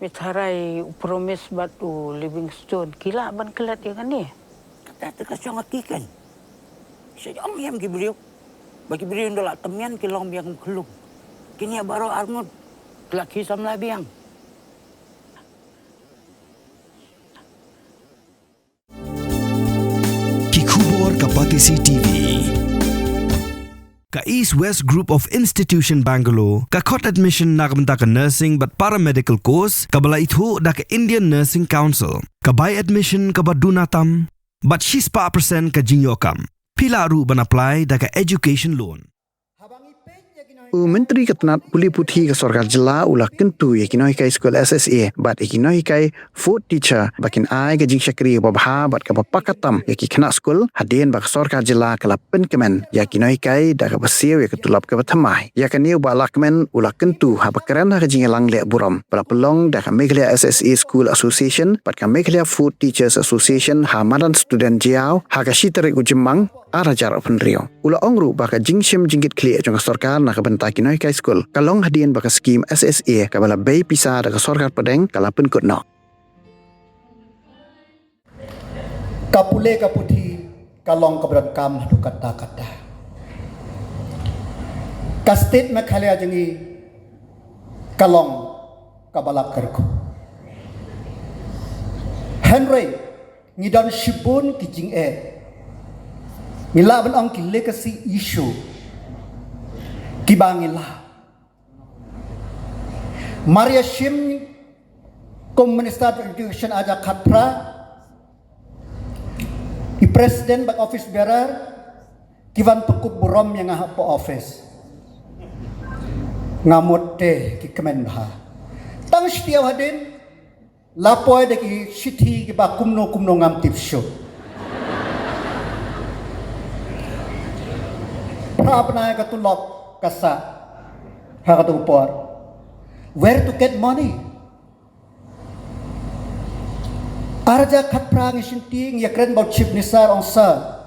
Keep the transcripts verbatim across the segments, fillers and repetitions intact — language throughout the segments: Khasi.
Pynharai u Promise bad u Livingstone ki lah ban klet ïa kane. Kata te ka shong ha ki kan. Sha ong ïam ki briew. Ba ki briew nda la temian ki long biang khlung. Kine baroh arngut. Ki la ki samla biang. Ki khubor ka Batesi T V. Ka East West Group of Institution Bangalore ka khot admission na ka bynta ka nursing bad paramedical course kaba la ithuh da ka Indian Nursing Council. Ka bai admission kaba duna tam bad shispah percent ka jingïoh kam. Phi lah ruh ban apply da ka education loan. U Myntri ka tnat pule puthi ka sorkar jylla u la kyntu ïa ki nonghikai skul S S A bad ïa ki nonghikai fourth teacher ba kin ai ka jingshakri kaba bha bad kaba paka tam ïa ki khynnah skul hadien ba ka sorkar jylla ka la pynkmen ïa ki nonghikai da kaba siew ïa ka tulop kaba thymmai. Ïa kane u Bah Lahkmen u la kyntu haba kren ha ka jingïalang leh burom ba la pynlong da ka Meghalaya S S A School Association bad ka Meghalaya Fourth Teachers Association ha madan Student Jaiaw ha ka shi tarik u Jymmang ar hajar arphew hynriew. U la ong ruh ba ka jingshim jingkitkhlieh jong ka sorkar na ka bynta ki nonghikai skul ka long hadien ba ka skim S S A kaba la bei pisa da ka sorkar pdeng ka la pynkut noh. Ka pule ka puthi ka long kaba donkam haduh katta katta. Ka state Meghalaya jong ngi ka long kaba la kyrkhu. Hynrei ngi don shibun ki jingeh. Ngi lah ban ong ki legacy issue kiba ngi lah. Mar ïa shim kum Minister of Education ar hajar khatphra, i President bad office bearer ki wan pynkup burom ïa nga hapoh office. Nga mut te ki kmen bha. Tang shitiew hadien la poi da ki shithi kiba kumno kumno ngam tip shuh. Phra bnai ka tulop ka sah ha katu ka por. Where to get money? Ar hajar khatphra ngi shim ti ngi ïakren bad u Chief Minister, ong sir,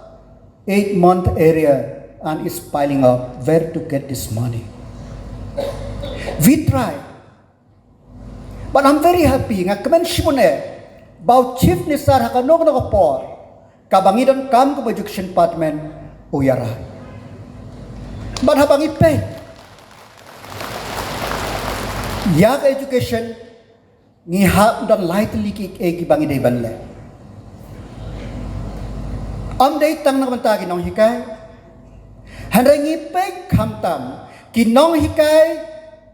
eight month arrear and is piling up. Where to get this money? We try. But I'm very happy, nga kmen shibun eh ba u Chief Minister ha kano kano ka por kaba ngi donkam kum Education Department u ïarap. But haba ngi peit ïa ka education, ngi hap don lai tylli kiei kiba ngi dei ban leh. Ym dei tang na ka bynta ki nonghikai, hynrei ngi peit khamtam ki nonghikai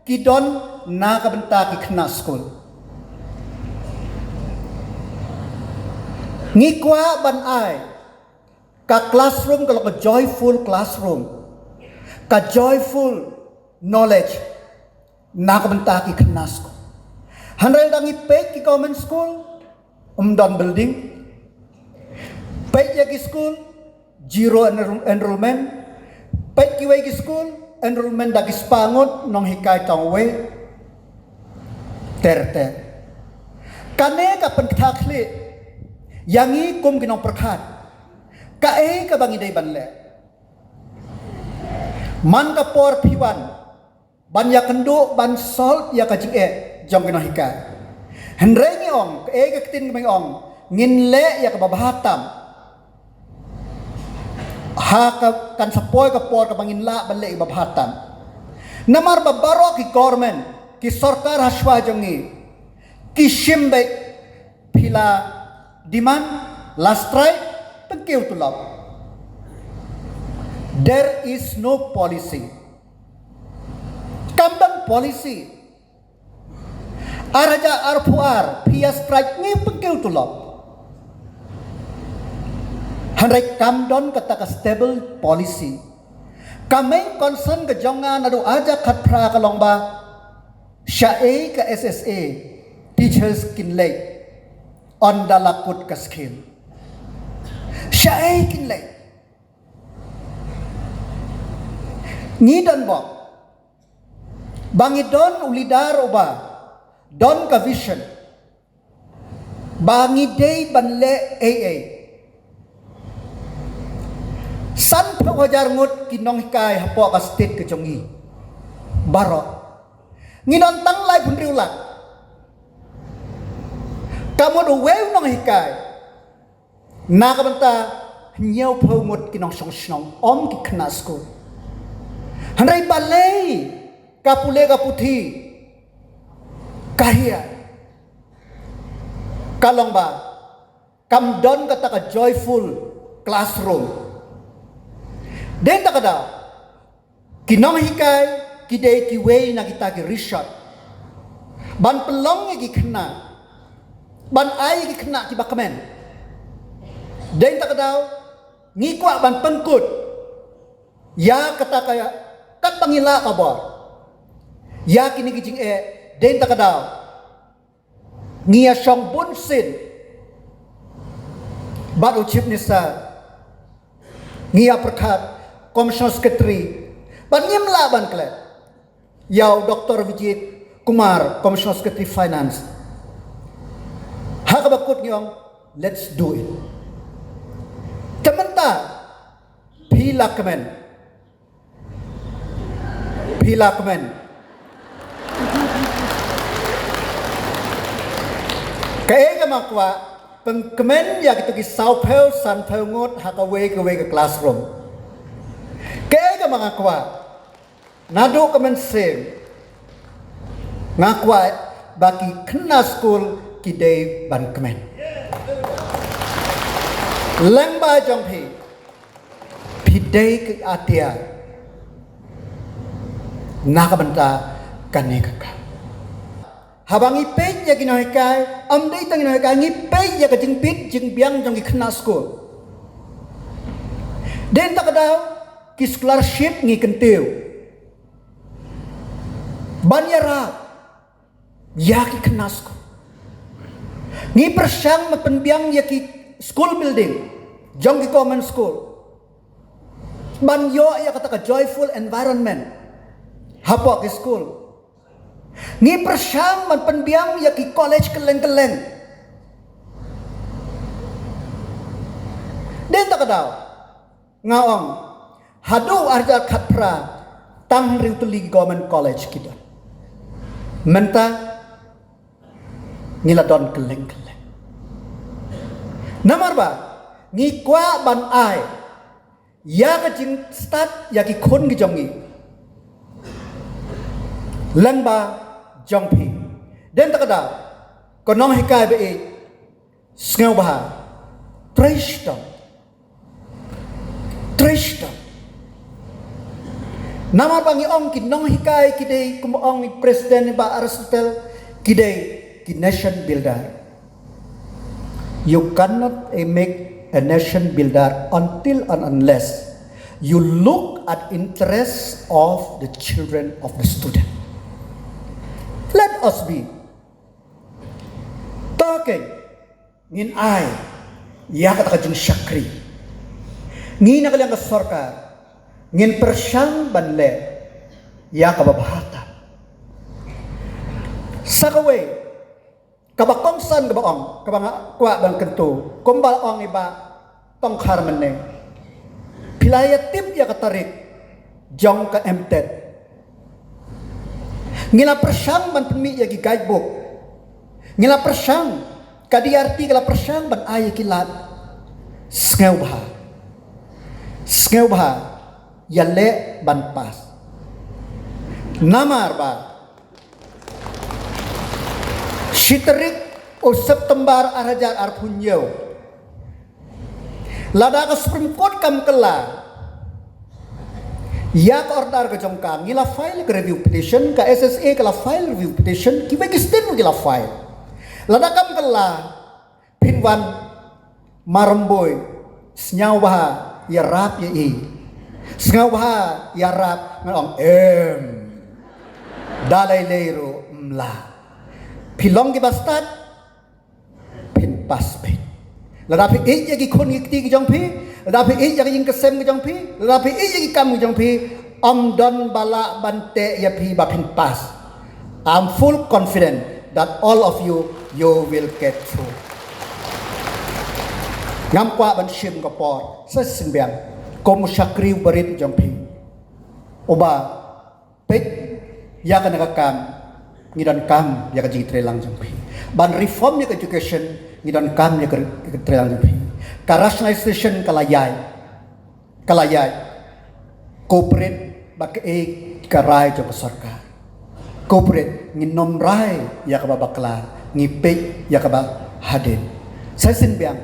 ki don na ka bynta ki khynnah skul. Ngi kwah ban ai ka classroom ka long ka joyful classroom, ka joyful knowledge na ka bynta ki khynnah skul. Hynrei lada ngi peit ki government school, ym don building. Peit ïa ki skul, zero enroll- enrollment. Peit kiwei ki skul, enrollment da ki spah ngut, nonghikai tang uwei. Ter ter. Kane ka pynkthah khlieh ïa ngi kum ki nongpyrkhat. Kaei kaba ngi dei ban leh? Man ka por phi wan ban ïakynduh ban solve ïa ka jingeh jong ki nonghikai. Hynrei ngi ong, kaei ka ktien kaba ngi ong, ngin leh ïa kaba bha tam. Ha ka, kan sa poi ka por kaba ngin lah ban leh ïa kaba bha tam. Namar ba baroh ki government, ki sorkar ha shuwa jong ngi, ki shim beit, phi la demand, la strike, pynkiew tulop. There is no policy. Kam don policy. Ar hajar arphew ar, phi ïa strike, ngi pynkiew tulop. Hynrei kam don kata ka stable policy. Ka main concern ka jong nga naduh ar hajar khatphra ka long ba shaei ka S S A teachers kin leit ynda la kut ka scheme. Shaei kin leit? Ngi don bok ba ngi don u leader uba don ka vision ba ngi dei ban leh ei ei. Sanphew hajar ngut ki nonghikai hapoh ka state ka jong ngi baroh. Ngi don tang laiphew hynriew lak. Ka mut uwei u nonghikai na ka bynta hynñiewphew ngut ki nongshong shnong, ym ki khynnah skul. Hynrei balei ka pule ka puthi ka hiar? Ka long ba kam don kata ka joyful classroom. Dei na kata ka daw, ki nonghikai ki dei kiwei na kita ki rishot ban pynlong ïa ki khynnah, ban ai ïa ki khynnah kiba kmen. Dei na kata ka daw, ngi kwah ban pynkut ïa kata ka, katba ngi lah ka bor ïa kine ki jingeh. Dei na kata ka daw, ngi ïa shong bunsien bad u Chief Minister, ngi ïa pyrkhat Commissioner Secretary, bad ngim lah ban klet ïa u Doctor Vijay Kumar, Commissioner Secretary Finance. Ha kaba kut ngi ong, let's do it. Te mynta phi la kmen, phi la kmen. Kaei kaba nga kwah, pynkmen ïa kito ki sawphew sanphew ngut ha kawei kawei ka classroom. Kaei kaba nga kwah, naduh ka mynsiem nga kwah ba ki khynnah skul ki dei ban kmen. Lyngba jong phi, phi dei ki atiar na ka bynta kane ka kam. Haba ngi peit ïa ki nonghikai, ym dei tang ki nonghikai, ngi peit ïa ka jingbit jingbiang jong ki khynnah skul. Dei na kata ka daw, ki scholarship ngi kyntiew ban ïarap ïa ki khynnah skul. Ngi pyrshang ban pynbiang ïa ki school building jong ki government school, ban ïoh ïa kata ka joyful environment hapoh ki skul. Ngi pyrshang ban pynbiang ïa ki college kylleng kylleng. Dei na kata ka daw, nga ong, haduh arhajar khatphra, tang hynriew tylli ki government college ki don. Mynta ngi la don kylleng kylleng. Namar ba ngi kwah ban ai ïa ka jingstad ïa ki khun ki jong ngi lyngba jong phi. Dei na kata ka daw, ko nonghikai ba ïeit, sngewbha, trei shitom. Trei shitom. Namar ba ngi ong ki nonghikai ki dei, kum ong i President ba Aristotle, ki dei ki nation builder. You cannot, eh, make a nation builder until and unless you look at interests of the children of the student. Let us be talking. Ngin ai ïa kata ka jingshakri. Ngi na ka liang ka sorkar ngin pyrshang ban leh ïa kaba bha tam. Sa kawei, kaba kongsan kaba ong, kaba nga kwah ban kyntu, kumba ong i Bah Tongkhar mynne. Phi la ïa tip ïa ka tarik jong ka M TET. Ngi la pyrshang ban pynmih ïa ki guidebook. Ngi la pyrshang, ka D R T ka la pyrshang ban ai ïa ki lad. Sngewbha, sngewbha ïaleh ban pass. Namar ba shi tarik u September arhajar arphew hynñiew, lada ka Supreme Court kam kylla ïa ka order ka jong ka, ngi la file ka review petition, ka S S A ka la file review petition, kiwei ki state ki la file. Lada kam kylla, phin wan Marymbui, sngewbha ïarap ïa i. Sngewbha ïarap, ngan ong em. Da lei lei ruh ym lah. Phi long kiba stad, phin pass phi. Lada phi ïeit ïa ki khun ki kti ki jong phi, lada phi ïeit ïa ki ïing ki sem ki jong phi, lada phi ïeit ïa ki kam ki jong phi, ym don ba lah ban teh ïa phi ba phin pass. I'm full confident that all of you, you will get through. Ngam kwah ban shim ka por sa shisien biang, kum u shakri uba rit jong phi, uba peit ïa kane ka kam, ngi donkam ïa ka jingtreilang jong phi. Ban reform ïa ka education, ngi donkam ïa ka, ka trial ïa phi. Ka rationalization ka la ïai. Ka la ïai. Corporate bad kaei ka rai jong ka sorkar. Corporate ngin nym rai ïa kaba bakla, ngi peit ïa kaba hadien. Sa shisien biang,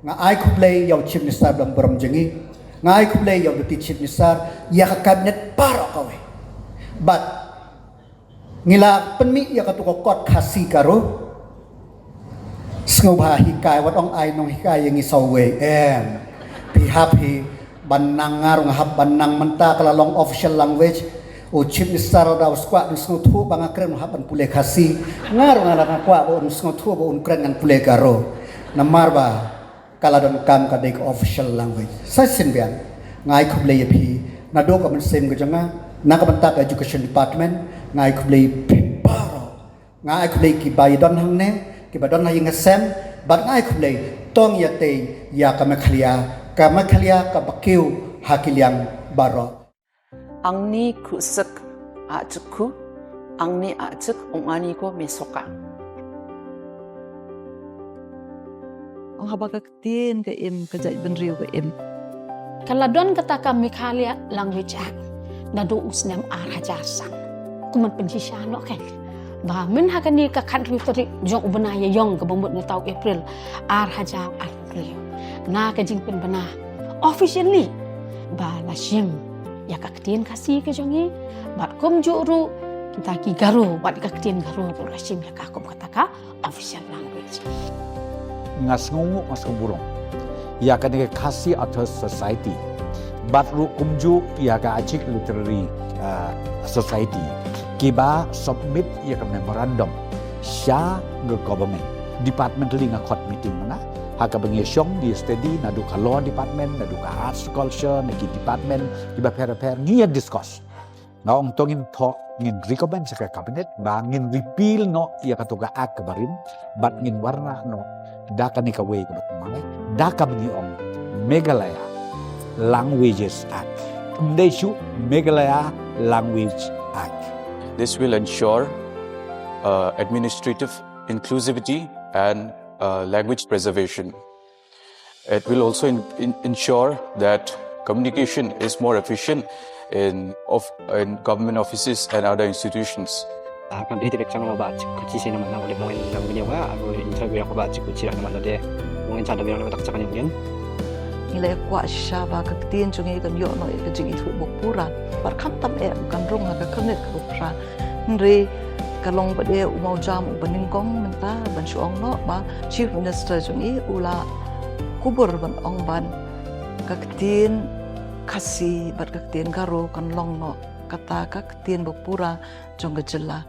nga ai khublei ïa u Chief Minister ba burom jong ngi. Nga ai khublei ïa u Deputy Chief Minister, ïa ka cabinet baroh kawei. Bad ngi la pynmih ïa katu ka kot Khasi Garo. Sngewbha hikai, wat ong ai nonghikai ïa ngi sa uwei, em. Phi hap hi ban nang, nga ruh nga hap ban nang, mynta ka la long official language. U Chief Minister da u sngewthuh ba nga kren hap ban pule Khasi. Nga ruh nga la nga kwah ba un sngewthuh ba un kren ngan pule Garo. Namar ba ka la donkam ka dei ka official language. Sa shisien biang, nga ai khublei ïa phi naduh ka mynsiem ka jong nga, na ka bynta ka education department, nga ai khublei ïa phi baroh. Nga ai khublei kiba ïa don hangne, kiba don ha ïing ha sem, bad nga ai khublei tang ïa te ïa ka Meghalaya, ka Meghalaya kaba kiew ha ki liang baroh. Angni kru sek a chuk ku, angni a chuk ong ani ko me soka. Ong haba ka ktien ka im, ka jaitbynriew ka im. Ka la don kata ka Meghalaya Language Act naduh u snem ar hajar san. Kumno pynshisha noh ka, ba myn ha kane ka khathynriew tarik jong u bnai Ïaïong kaba mut mynta u April ar hajar arphew hynriew, na ka jingpynbna officially ba la shim ïa ka ktien Khasi ka jong ngi, bad kumjuh ruh kita ki Garo, bad ka ktien Garo ruh la shim ïa ka kum kata ka official language. Nga sngewnguh, nga sngewburom ïa kane ka Khasi Authors Society, bad ruh kumjuh ïa ka Achik Literary, uh, Society, kiba submit ïa ka memorandum sha ka government. Departmentally nga khot meeting mynta, ha kaba ngi shong, ngi study, naduh ka law department, naduh ka arts culture, na ki department kiba pher pher, ngi ïa discuss. Nga ong to ngin thoh, ngin recommend sha ka cabinet ba ngin repeal noh ïa kato ka act kaba rim, bad ngin wanrah noh da kane kawei kaba thymmai, da kaba ngi ong Meghalaya Languages Act. Ym dei shuh, Meghalaya Language Act. This will ensure, uh, administrative inclusivity and, uh, language preservation. It will also in-, in-, ensure that communication is more efficient in of-, in government offices and other institutions. Ah, kan dei direct chang ba chik kuchi sina mana boleh mungkin nang bini wa, aku interview aku ba chik kuchi na mana deh. Mungkin chada bilang tak chak ni mungkin. Ngi la kwah shisha ba ka ktien jong ngi kan ïoh noh ïa ka jingithuh ba pura. Bad khamtam eh kan rung ha ka khyrnit ka ba pura. Hynrei ka long ba dei u mawjam uba nyngkong mynta ban shu ong noh ba Chief Minister jong ngi u la kubur ban ong ba ka ktien Khasi bad ka ktien Garo kan long noh kata ka ktien ba pura jong ka jylla.